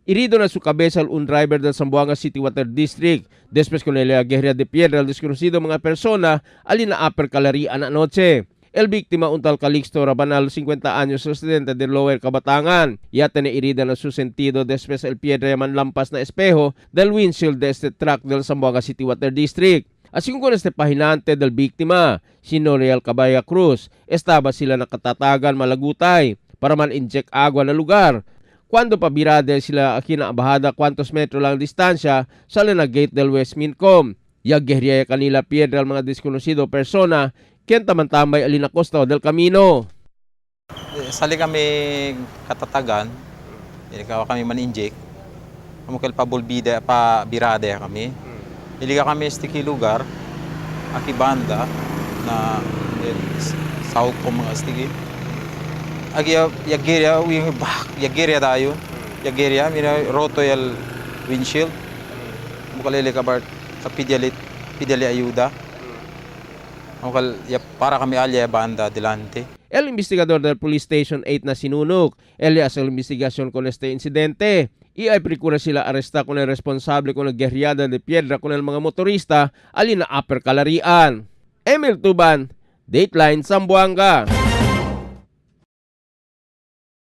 Herido na su cabeza un driver del Zamboanga City Water District. Después con la guerra de piedra al desconocido mga persona alin na Upper Calarian anoche. El víctima, un tal Calixto Rabanal, 50 años, residente de Lower Cabatangan. Ya tiene herida na su sentido después el piedra yaman lampas na espejo del windshield de este truck del Zamboanga City Water District. Así con este pahinante del víctima, si Noriel Cabaya Cruz, estaba sila nakatatagan malagutay para man inject agua na lugar. Cuando pabirade sila kinaabahada cuantos metro lang distansya sa na gate del West Mincom. Yaggerya kanila piedra al mga desconocido persona quien tamantambay alin costa del camino. Sali kami katatagan, ikaw kami man-inject. Amukal pa bulbida pa birade kami. Iliga kami stiki lugar, aki banda na south ko mga stiki. Agi yageria wing bak yageria tayo. Yageria mira roto el windshield. Mukalele ka bar sa pidyali pidyali ayuda. Amukal ya para kami alya banda delante. El investigador del Police Station 8 na sinunok. Elias el investigasyon con este incidente. Y ay procura sila aresta con el responsable con el guerriada de piedra con el mga motorista alin na Upper Calarian. Emil Tuban, Dateline Zamboanga.